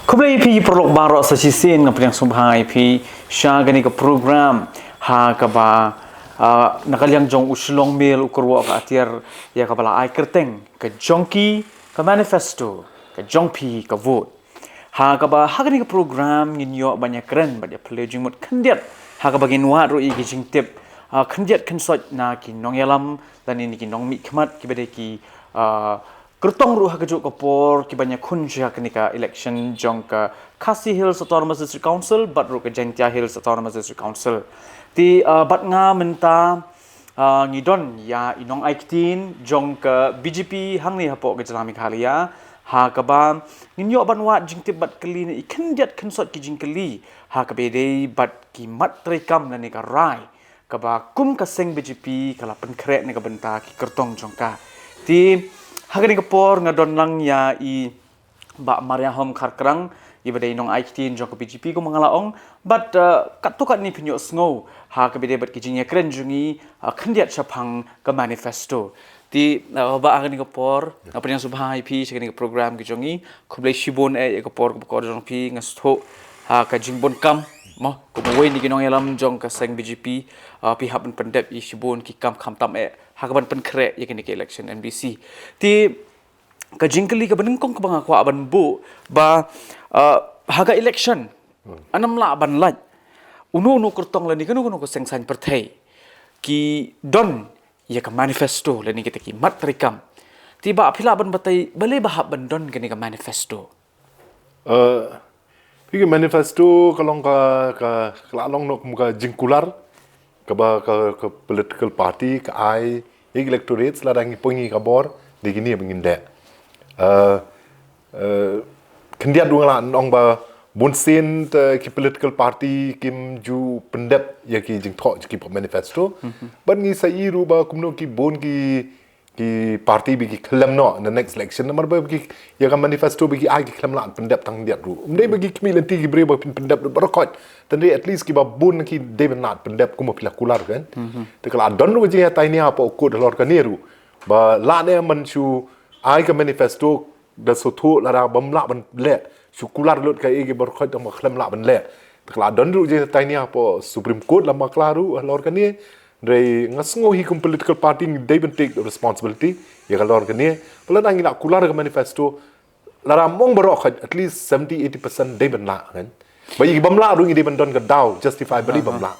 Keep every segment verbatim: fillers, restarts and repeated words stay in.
Khublei phi paralok baroh sa shisien, nga pdiang sngewbha ïa phi sha kane ka program ha kaba, ah, na ka liang jong u Shillong Mail u kyrwoh ka atiar ïa kaba la ai kyrteng ka jong ki ka manifesto, ka jong phi ka vote. Ha kaba ha kane ka program ngin ïoh ban ïakren bad ïa phylliew jingmut khyndiat ha kaba ngin wad ruh ïa ki jingtip, ah, khyndiat khynsoit na ki nongïalam lane na ki nongmihkhmat kiba dei ki, ah, kyrtong ruh ha kajuh ka por kiba ïakhun sha kane ka election jong ka Khasi Hills Autonomous District Council bad ruh ka Jaintia Hills Autonomous District Council. Te, ah, bad nga mynta, ah, ngi don ïa i nongai ktien jong ka B J P hangne hapoh ka jylla Meghalaya, ha kaba ngin ïoh ban wad jingtip bad kylli na i khyndiat khynsoit ki jingkylli ha kaba ïadei bad ki mat treikam lane ka rai kaba kum ka seng B J P ka la pynkhreh na ka bynta ki kyrtong jong ka. Te ha kane ka por nga don lang ïa i Bah Mariahom Kharkrang, iba dei nongai ktien jong ka B J P kumba nga la ong, bad, uh, katto katne phin ïohsngew ha kaba ïadei bad ki jingïakren jong i, uh, khyndiat shaphang ka manifesto. Te, uh, Bah, ha kane ka por nga pdiang sngewbha ïa phi sha kane ka program ka jong i. Khublei shibun eh ïa ka por kaba kordor jong phi, nga sngewthuh ha ka jingbun kam mo kum uwei na ki nongïalam jong ka seng B J P, uh, phi hap ban pyndep ïa shibun ki kam khamtam eh ha kaban pynkhreh ïa kane ka election M D C. Te ka jingkylli kaba nyngkong kaba nga kwah ban buh ba, uh, ha ka election, hmm, ynnym lah ban lait uno uno u kyrtong lane kano kano ka seng saiñ pyrthei ki don ïa ka manifesto lane kita ki mat treikam. Te Bah, phi lah ban batai balei ba hap ban don kane ka manifesto? Uh, phi, ka manifesto ka long ka, ka, ka la long noh kum ka jingkular kaba ka, ka political party ka ai ïa ki electorates lada ngi poi ngi ka bor, dei kine ba ngin leh. Uh, uh, khyndiat ruh nga la ong ba bunsien te ki political party kim ju pyndep ïa ki jingthoh jong ki manifesto. Mhm. Bad ngi sa ïohi ruh ba kumno ki bun ki ki party ba ki khlem noh na next election namar ba ki ïa ka manifesto ba ki ai ki khlem lah pyndep tang khyndiat ruh. Ym dei ba ki khmih lynti ki briew ba phin pyndep ruh baroh khoit. Tang dei at least kiba bun ki dei ban lah pyndep kumba phi la kular kan. Mhm. Te ka la don ruh ka jingïatainia hapoh court halor kane ruh ba lane man shu ai ka manifesto da sngewthuh lada bym lah ban leh, shu kular lut kaei kaei baroh khoit tang ba khlem lah ban leh. Te ka la don ruh jingïatainia hapoh Supreme Court lem bakla ruh halor kane. Hynrei nga sngew hi kum political party ngi dei ban take responsibility ïa ka halor kane. Ba lada ngi la kular ka manifesto, lada ym ong baroh khoit, at least seventy eighty percent dei ban lah kan. Ba ïa ki bym lah ruh ngi dei ban don ka daw justify balei bym lah.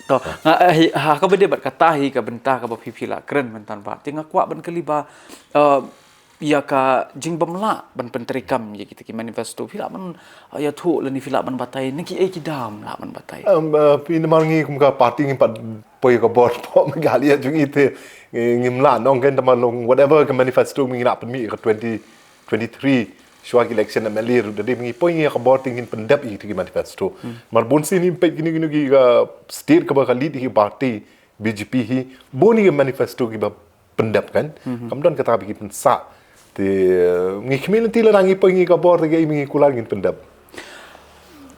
To, nga, eh, hi, ha kaba dei bad kata hi ka bynta kaba phi phi la kren mynta Bah. Te nga kwah ban kylli Bah, eh, ïa ka jingbym lah ban pyntreikam ïa kita ki manifesto, phi lah ban, uh, ïathuh lane phi lah ban batai na kiei ki daw ym lah ban batai? Um, uh, phi, namar ngi kum ka party ngim pat poi ka bor hapoh Meghalaya jong ngi te ngi, ngim lah nong kan, te namar long whatever ka manifesto ngi lah pynmih ka twenty twenty-three shuwa ki election M L A ruh, da dei ngi poi ngi ka bor te ngin pyndep ïa kita ki manifesto. Hmm. Namar bunsien ngim peit kino kino ki ka state kaba ka lead ïa ki party B J P hi, bun ïa ki manifesto kiba pyndep kan. Mhm. Kam don kata ba ki pynsah. Te, eh, ngi khmih lynti lada ngi poi ngi ka bor te kiei ba ngi kular ngin pyndep.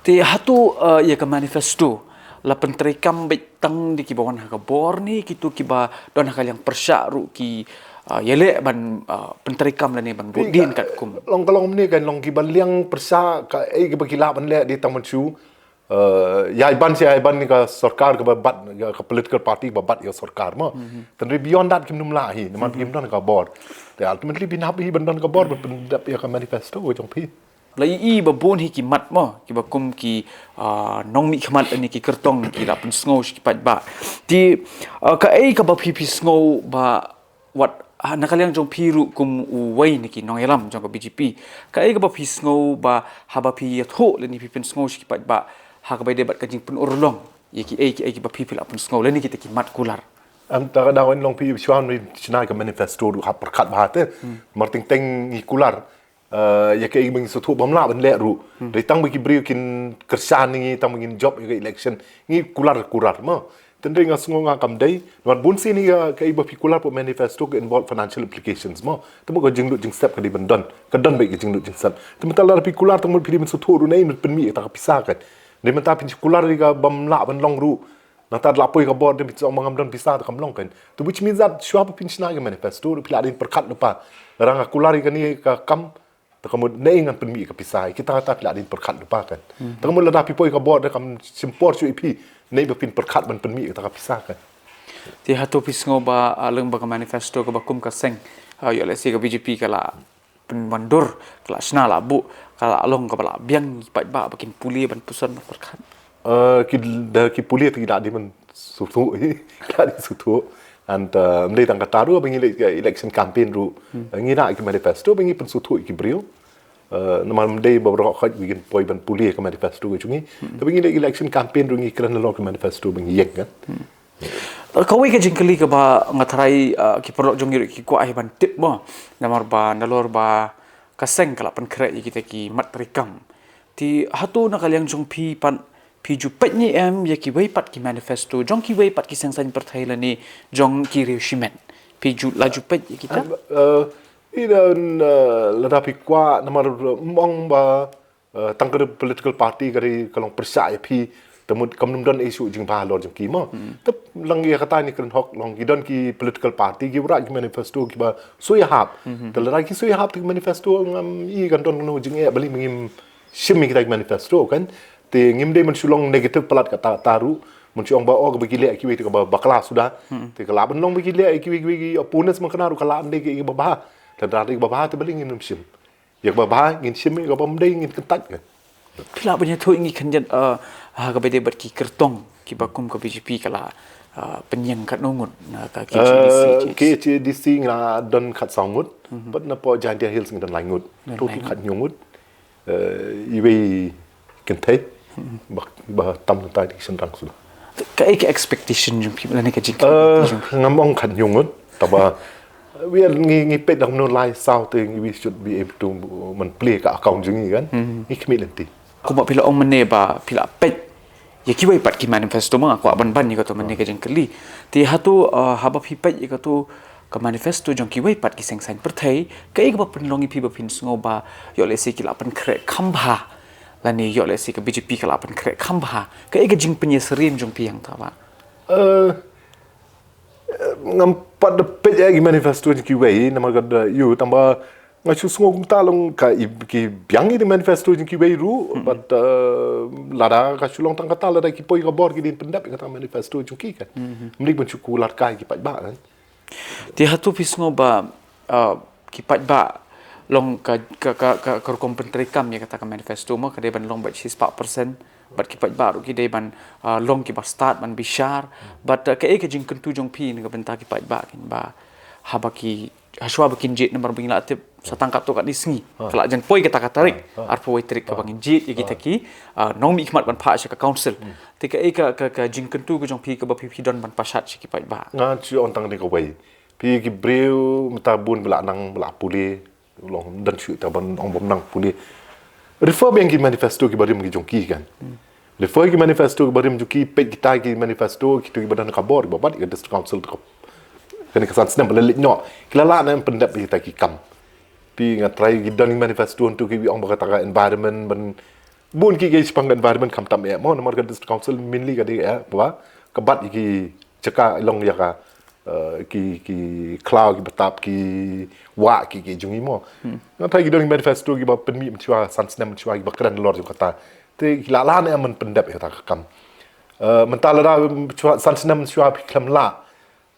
Te hato, eh, ïa ka manifesto la pyntreikam beit tang da kiba wan ha ka bor ne kito kiba don ha ka liang pyrshah ruh ki, eh, ïaleh ban, eh, pyntreikam lane ban bud din katkum? Long ka long mynne kan, long kiba liang pyrshah kaei kiba ki lah ban leh dei tang ban shu Uh, ïa ban, ïa ban ka sorkar kaba bat, ïa ka political party kaba bat ïa sorkar mo. Mhm. Tang dei beyond that kim nym lah hi, namar, mhm, kim don ka bor. Te ultimately phin hap hi ban don ka bor ban pyndep ïa ka manifesto jong phi. La ïohi ba bun hi ki mat mo, kiba kum ki, ah, nongmihkhmat ne ki kyrtong ki la pynsngew sha ki paidbah. Te, ah, kaei kaba phi phi sngew ba wat, ha, na ka liang jong phi ruh kum uwei na ki nongïalam jong ka B J P, kaei kaba phi sngew ba haba phi ïathuh lane phi pynsngew sha ki paidbah ha kaba ïadei bad ka jingpynurlong ïa kiei kiei kiba phi phi la pynsngew lane kita ki mat kular? Em, ta ka daw in long phi shuwa ngi shna ka manifesto ruh hap pyrkhat bha te. Hmm. Mar teng teng ngi kular, eh, ïa kaei ba ngi sngewthuh bym lah ban leh ruh. Hmm. Dei tang ba ki briew kin kyrshan ngi, tang ba ngin jop ïa ka election, ngi kular kular mo. Tang dei nga sngew nga kam dei. Namar bunsien ïa kaei ba phi kular hapoh manifesto ka involve financial implications mo. Te mo ka jinglut jingsep ka dei ban don. Ka don beit ka jinglut jingsep. Te mynta lada phi kular tang mo phi dei ban sngewthuh ruh ne ban pynmih ïa kata ka pisa kan. Dei mynta phin kular ïa ka bym lah ban long ruh. Nangta da la poi ka bor dei phi ong ba ngam don pisa te kam long kan. Te which means that shuwa ba phin shna ïa ka manifesto ruh phi lah dei pyrkhat lypa. Lada nga kular ïa kane ka kam Te ka mut ne ngan pynmih ka pisa, kita kata phi la dei pyrkhat lypa kan. Te ka mut lada phi poi ka bor da kam shim por shuh ïa phi, ne ba phin pyrkhat ban pynmih kata ka pisa kan. Te hato phi sngew ba, ah, lem bad ka manifesto kaba kum ka seng, ah, ïoh lehse ka B J P ka la pynwandur, ka la shna la buh, ka la long kaba la biang ïa ki paidbah ba kin pule ban puson ban pyrkhat. Eh, ki da ki pule te ki da dei ban sngewthuh, ki da dei sngewthuh. And, eh, ym dei tang kata ruh ba ngi leh election campaign ruh. Ngi da ki manifesto ba ngi pynsngewthuh ïa ki briew. Eh, namar ym dei ba baroh khoit ba kin poi ban pule ka manifesto ka jong ngi. Te ba ngi leh election campaign ruh ngi kren halor ka manifesto ba ngi ïeng kan. Kawei ka jingkylli kaba nga tharai, ah, ki paralok jong ngi ruh ki kwah hi ban tip mo. Namar ba nalor ba ka seng ka la pynkhreh ïa kita ki mat treikam. Te hato na ka liang jong phi pat phi ju peit ne em ïa kiwei pat ki manifesto jong kiwei pat ki seng saiñ pyrthei lane jong ki riew shimet. Phi ju la ju peit ïa kita? Em, eh, i da, eh, lada phi kwah namar, eh, ym ong ba eh, tang ka political party ka dei ka long pyrshah ïa phi, te mut kam nym don issue jingbha halor jong ki mo. Te lang ïa kata ngi kren hok long ki don ki political party ki wanrah ki manifesto kiba shu ïahap. Te lada ki shu ïahap te ki manifesto ngam i kan don kano jingeh balei ba ngim shim ïa kita ki manifesto kan. Te ngim dei ban shu long negative palat kata kata ruh. Ban shu ong ba oh kaba ki leh kiwei te kaba bakla suda. Te ka lah ban long ba ki leh kiwei kiwei ki opponents man kane ruh ka lah ban dei kiba bha. Te lada dei kiba bha te balei ngim nym shim. Ïa kaba bha ngin shim, ïa kaba ym dei ngin kyntait kan. Phi lah ban ïathuh ïa ngi khyndiat, eh, ha kaba ïadei bad ki kyrtong kiba kum ka B J P ka la, eh, pynïeng katno ngut na ka K H A D C? Eh, K H A D C ngi la don khatsaw ngut. Bad napoh Jaintia Hills ngi don lai ngut. Total khathynñiew ngut. Eh, iwei kynthei ba, ba tam na tai ki shynrang sula. Kaei ka expectation jong phi lane ka jingkyrmen jong phi? Ngam ong khathynñiew ngut, taba wi ngi, ngi peit da kumno lai saw te ngi, we should be able to man play ka account jong ngi kan. Ngi khmih lynti. Kumba phi la ong mynne ba phi la peit ïa kiwei pat ki manifesto, ma nga kwah ban ban ïa kato mynne ka jingkylli. Te hato, eh, haba phi peit ïa kato ka manifesto jong kiwei pat ki seng saiñ pyrthei, kaei kaba pynlong ïa phi ba phin sngew ba ïoh lehse ki la pynkhreh kham bha lane ïoh lehse ka B J P ka la pynkhreh kham bha? Kaei ka jingpynïasyriem jong phi hangta ba? Eh, eh, ngam pat da peit ïa ki manifesto jong kiwei namar ka da ïoh tang ba nga shu sngew kumta long ka i, ki biang ïa ki manifesto jong kiwei ruh, but, eh, lada ka shu long tang kata lada ki poi ka bor ki dei pyndep ïa kata manifesto jong ki kan. Ym dei ban shu kular kai ki paidbah kan. Te hato phi sngew ba, uh, ki paidbah long ka, ka, ka, ka, ka rukom pyntreikam ïa kata ka manifesto mo, ka dei ban long bad shispah percent, bad ki paidbah ruh ki dei ban, uh, long kiba stad ban bishar, bad, uh, kaei ka jingkyntu jong phi na ka bynta ki paidbah kin ba haba ki, hashwa ba kin jied namar ba ngi la tip sa tang katto katne sngi ka la jan poi kata ka tarik, arphew wei tarik kaba ngin jied ïa kita ki, uh, nongmihkhmat ban phah sha ka council. Te kaei ka, ka, ka jingkyntu ka jong phi kaba phi, phi don ban pashat sha ki paidbah? Nga shu ong tang kane kawei. Phi ki briew mynta bun ba la nang ba la pule, long don shuh ta ban ong bym nang pule. Refer biang ki manifesto kiba rim ki jong ki kan. Refer ki manifesto kiba rim jong ki, peit kita ki manifesto kito kiba don ka bor kiba bat ka district council to. Kane ka san snem ba la leit noh. Ki la lah ne em pyndep kita ki kam? Phi nga try ki don ki manifesto hangto ki ong ba kata ka environment ban bun ki, ki shaphang ka environment khamtam eh mo, namar ka district council mainly ka dei eh ba ka bat ki jaka long ïa ka, eh, ki, ki khlaw, ki batap, ki wah, ki, ki jong i mo. Nga try ki don ki manifesto kiba pynmih mynshuwa san snem mynshuwa kiba kren halor jong kata. Te ki la lah ne em ban pyndep ïa kata ka kam? Eh, mynta lada mynshuwa san snem mynshuwa phi khlem lah.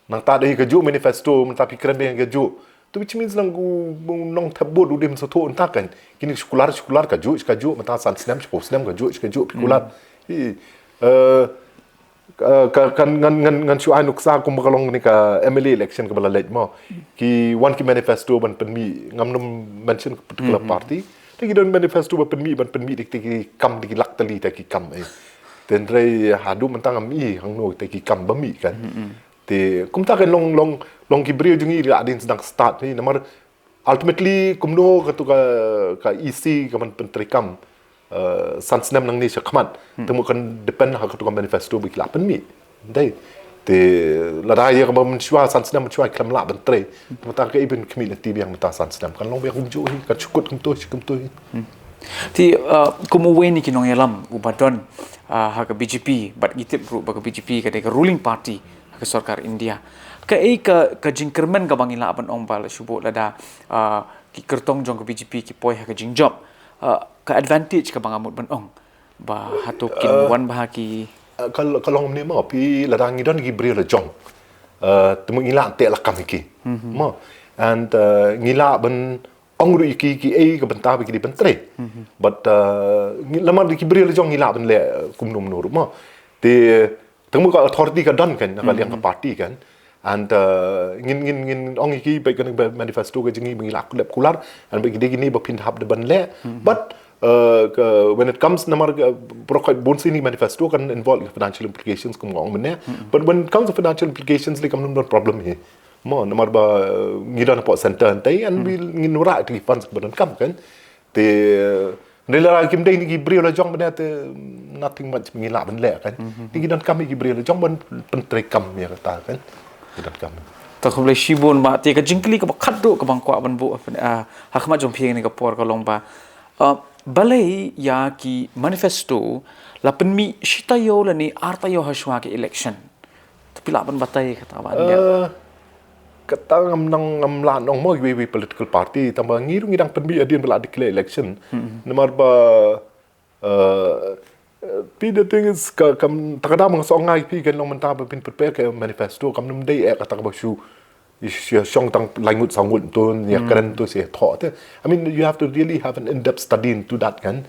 Nangta dei kajuh manifesto, mynta phi kren dei kajuh. To which means lang u nongthep vote u dei ban sngewthuh hangta kan. Kine shu kular, shu kular kajuh, kajuh, mynta san snem, shiphew snem kajuh, kajuh phi kular. I, eh, ka, ka, kan ngan, ngan, ngan shu ai nuksa kumba ka long kane ka M L A election kaba la leit mo. Ki wan ki manifesto ban pynmih, ngam nym mention particular party. Te ki don manifesto ba pynmih, ban pynmih dik dik ki kam dik lak tylli te ki kam, eh. Te hynrei haduh mynta ngam i hangno te ki kam ba mih kan. Te kumta kan long, long, long ki briew jong ngi la dei sdang start hi namar ultimately kumno kato ka, ka E C ka ban pyntreikam, eh, san snem nangne shakhmat. Te mo kan depend ha kato ka manifesto ba ki la pynmih. Dei. Te lada ïa kaba mynshuwa san snem mynshuwa khlem lah ban trei. Mynta ka ibyn khmih lynti biang mynta san snem kan long biang kumjuh hi, kan shu kut kumto hi, kumto hi. Te, uh, kum uwei na ki nongïalam uba don, uh, ha ka B J P, bad ngi tip ruh ba ka B J P ka dei ka ruling party ha ka sorkar India. Kaei ka, ka jingkyrmen kaba ngi lah ban ong ba la shu buh lada, uh, ki kyrtong jong ka B J P ki poi ha ka jingjop. Uh, ka advantage kaba nga mut ban ong ba hato kin wan bha ki. Uh, ka, ka long mynne mo, phi lada ngi don ki briew la jong. Uh, te mo ngi lah teh lakam ïa ki. Mo. And uh, ngi lah ban ong ruh ïa ki ki ei ka bynta ba ki dei ban trei. But uh, ngi lamar ki briew la jong ngi lah ban leh uh, kumno kumno ruh mo. Te tang mo ka authority ka don kan, na ka liang ka party kan. And uh, ngin ngin ngin ong ïa ki ba ka manifesto ka jong ngi ba ngi lah kulep kular, and ba ki dei kine ba phin hap da ban leh. But uh, ka, when it comes namar ka, baroh khoit bun sien ki manifesto kan involve financial implications kum nga ong mynne. But when it comes to financial implications lei kam don problem hi. Mo namar ba uh, ngi don hapoh center hangtei and we ngin wanrah ïa ki funds ba donkam kan. Te uh, hynrei lada kim dei ne ki briew la jong mynne te nothing much ngi lah ban leh kan. Te ngi donkam ïa ki briew la jong ban pyntreikam ïa kata kan. Ngi donkam. Ta khublei shibun Bah, te ka jingkylli kaba khatduh kaba nga kwah ban buh uh, ha khmat jong phi ha kane ka por ka long ba uh, balei ïa ki manifesto la pynmih shi taïew lane ar taïew hashwa ka election. Te phi lah ban batai kata ba ïa. Uh, kata ngam nang ngam lah nong mo iwei iwei political party tang ba ngi ruh ngi dang pynmih hadien ba la declare election. Namar ba uh, uh, phi, the thing is ka kam ta ka dang nga song ngai phi kan long mynta ba phin prepare ka manifesto kam nym dei eh kata ka ba shu ïa shong tang lai ngut saw ngut to ïa kren to se thoh te. I mean you have to really have an in-depth study into that kan.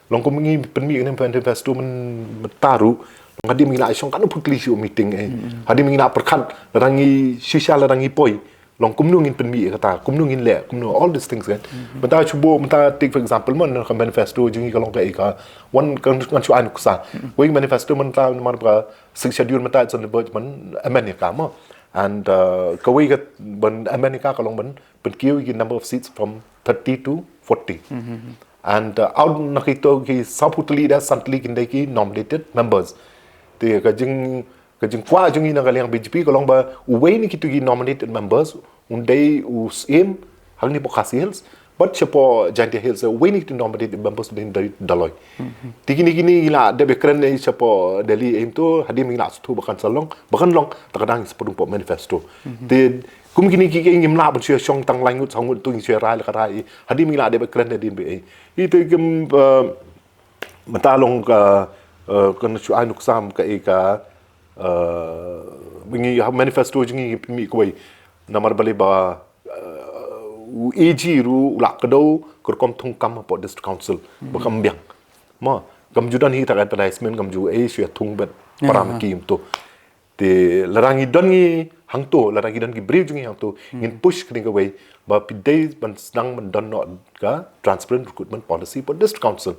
Long kum ngi pynmih kane manifesto mynta ruh long hadien ngi la shong kan putli shu meeting eh. Hadien ngi la pyrkhat lada ngi shisha lada ngi poi. Long kumno ngin pynmih kata, kumno ngin leh, kumno all these things kan. Mynta shu buh mynta take for example man ka manifesto jong ngi ka long ka ei ka wan kan kan shu ai nuksa. Wei manifesto mynta namar ba Sixth Schedule mynta it's on the verge ban amend ïa ka mo. And uh, kawei ka ban amend ïa ka ka long ban pynkiew ïa ki number of seats from thirty to forty. And uh, out na kito ki saw phew tylli da san tylli kin dei ki nominated members. Te ka jing ka jingkwah jong ngi na ka liang B J P ka long ba uwei na kito ki nominated members un dei u Syiem hangne hapoh Khasi Hills bad shapoh Jaintia Hills uwei na kito nominated members un dei Dolloi. Te kine kine ngi la dep ïa kren ei shapoh Delhi ei to hadien ngi la sngewthuh ba kan sa long ba kan long ta ka dang ngi sa pynrung hapoh manifesto. Te kum kine ki ki ngim lah ban shu ïa shong tang lai ngut saw ngut to ngi shu ïa rai la ka rai hadien ngi la dep ïa kren hadien ba ei. Ite kim mynta long ka kan shu ai nuksa ka ei ka ngi ha manifesto jong ngi pynmih kawei namar balei ba u A G ruh u la kdew ka rukom thung kam hapoh District Council ba kam biang. Mo kam ju don hi ta ka advertisement kam ju ei shu ïa thung bad param ki to. Te lada ngi don ngi hangto lada ngi don ki briew jong ngi hangto ngin push kane kawei ba phi dei ban sdang ban don noh ka transparent recruitment policy hapoh District Council.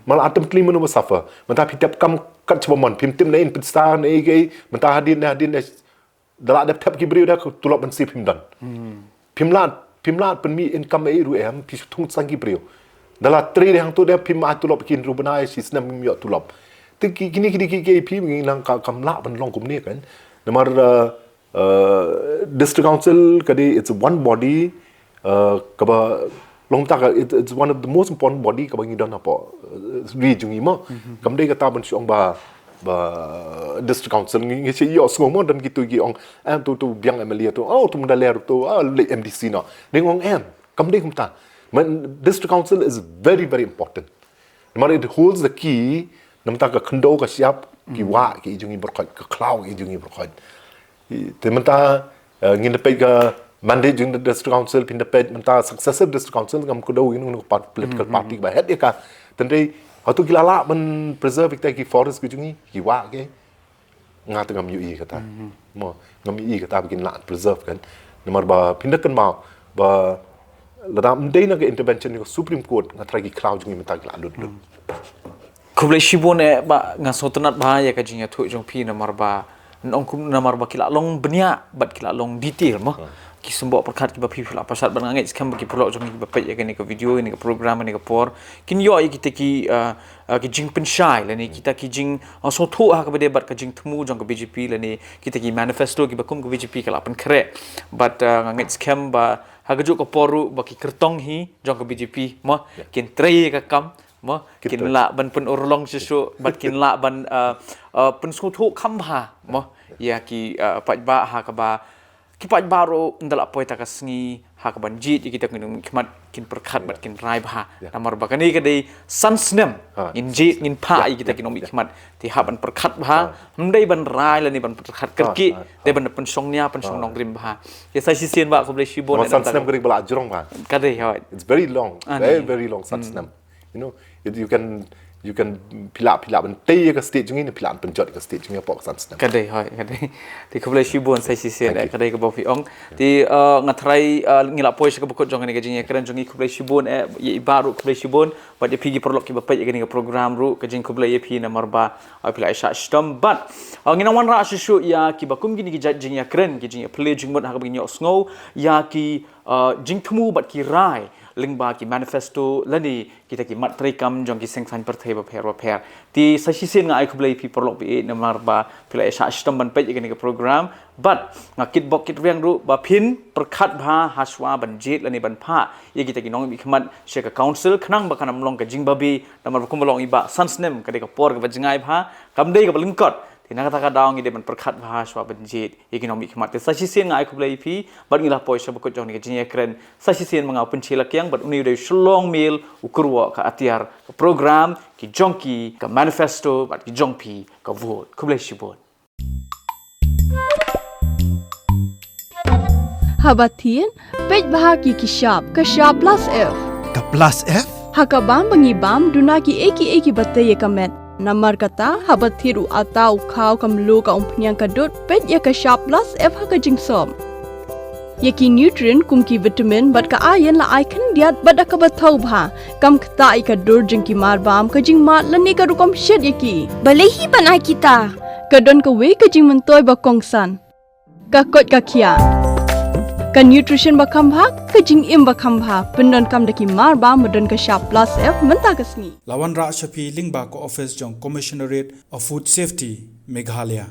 Mal atam tli mano ba suffer mynta phi tep kam kat chaba mon phim tip na in pynsa na ei ei mynta hadien na hadien na da la dep thep ki briew da ka tulop ban sip phim don. Phim lad phim lad pynmih income ei ruh em phi shu thung sang ki briew. Da la trei de hangto de phim ai tulop kin ruh bnai shi snem phim ïoh tulop. Te ki kini kini ki ki phim ngi nang ka kam lah ban long kumne kan. Namar uh, uh, District Council ka dei it's one body uh, kaba long ta ka it, it's one of the most important body kaba ngi don hapoh uh, ri jong ngi mo. Kam dei kata ban shu ong ba ba District Council ngi ngi shi ïoh sngew mo don kitu ki ong em tu tu biang M L A tu oh tu munda ler tu ah le M D C no. Ding ong em kam dei kumta. Man District Council is very very important. Namar it holds the key namta ka khyndew ka shyiap ki wah ki jong ngi baroh khoit ka khlaw ki jong ngi baroh khoit. Te mynta uh, ngin da peit ka mandate jong the District Council phin da peit mynta successive District Council ngam kdew ïa nong ka political party ba head ïa ka. Tynrai hato ki la lah ban preserve ïa ki forest ki jong ngi ki wah ki. Nga te ngam ïohi kata. Mo ngam ïohi kata ba kin lah preserve kan. Namar ba phin da kynmaw ba lada ym dei na ka intervention jong ka Supreme Court nga tharai ki khlaw jong ngi mynta ki la lut lut. Khublei shibun eh ba nga sngewtynnat ba ïa ka jingïathuh jong phi namar ba nong kum namar ba ki la long bniah bad ki la long detail mo. Ki symboh pyrkhat kiba phi phi la pyrshah bad nga ngeit skhem ba ki paralok jong ngi kiba peit ïa kane ka video ïa kane ka program ïa kane ka por kin ïoh ïa kita ki uh, uh, ki jingpynshai lane kita ki jing uh, sngewthuh ha kaba dei bad ka jingthmu jong ka B J P lane kita ki manifesto kiba kum ka B J P ka la pynkhreh. Bad uh, nga ngeit skhem ba ha kajuh ka por ruh ba ki kyrtong hi jong ka B J P mo kin trei ka kam mo kin lah ban pynurlong shisha bad kin lah ban uh, uh, pynsngewthuh kham bha mo ïa ki uh, paidbah ha kaba ki paidbah ruh ynda la poi ta ka sngi ha ka ban jied ïa kita ki nongmihkhmat kin pyrkhat bad kin rai bha. Namar ba kane ka dei san snem ngin jied ngin phah ïa kita ki nongmihkhmat. Te hap ban pyrkhat bha, ym dei ban rai lane ban pyrkhat kyrkieh, dei ban pynshong nia pynshong nongrim bha. Te sa shisien bah, khublei shibun. Namar san snem ka dei ba la jrong bha. Ka dei, hooid. It's very long, very very long, san snem. You know, you, you can you can phi lah phi lah ban tei ïa ka state jong ngi ne phi lah ban pynjot ïa ka state jong ngi hapoh san snem. Ka dei, hooid, ka dei. Te khublei shibun sa shisien, ka dei kaba phi ong. Te nga tharai ngi la poi sha kaba kut jong kane ka jingïakren jong ngi. Khublei shibun ïa i Bah ruh, khublei shibun. Bad ïa phi ki paralok kiba peit ïa kane ka program ruh, ka jingkhublei ïa phi namar ba phi la ïashah shitom. Bad ngi nang wanrah shuh shuh ïa kiba kum kine ki jait jingïakren, ki jingïaphylla jingmut ha kaba ngin ïohsngew ïa ki jingthmu bad ki rai lyngba ki manifesto lane kita ki mat treikam jong ki seng saiñ pyrthei bapher bapher. Te sa shisien nga ai khublei ïa phi paralok ba ïeit namar ba phi la ïashah shitom ban peit ïa kane ka program. Bad nga kitbok kitrwiang ruh ba phin pyrkhat bha hashwa ban jied lane ban phah ïa kita ki nongmihkhmat sha ka council khnang ba kan ym long ka jingbabe. Namar ba kumba la ong i Bah, san snem ka dei ka por kaba jngai bha, kam dei kaba lyngkot. Te na kata ka daw ngi dei ban pyrkhat bha hashwa ban jied ïa ki nongmihkhmat. Te sa shisien nga ai khublei ïa phi bad ngi la poi sha bakut jong kane ka jingïakren. Sa shisien ma nga u Pynche Lakiang bad une u dei u Shillong Mail, u kyrwoh ka atiar ka program, ki jong ki ka manifesto bad ki jong phi ka vote. Khublei shibun. Haba thied, peit bha ki ki shap, ka shap plus F. Ka plus F? Ha ka bam ba ngi bam, duna kiei kiei kiba tei ïa ka met. Namar kata, haba thied u atta, u khaw, ka mluh, ka umphniang, ka dud, peit ïa ka shap plus F ha ka jingsop. Ïa ki nutrient kum ki vitamin bad ka iron la ai khyndiat bad da kaba thaw bha. Kam ktah ïa ka dur jong ki marbam, ka jingmad lane ka rukom shet ïa ki. Balei hi ban ai kita? Ka don kawei ka jingmyntoi ba kongsan. Ka koit ka khiah. Ka nutrition ba kham bha, ka jingim ba kham bha. Pyndonkam da ki marbam ba don ka shap plus F mynta ka sngi. La wanrah sha phi lyngba ka office jong Commissionerate of Food Safety, Meghalaya.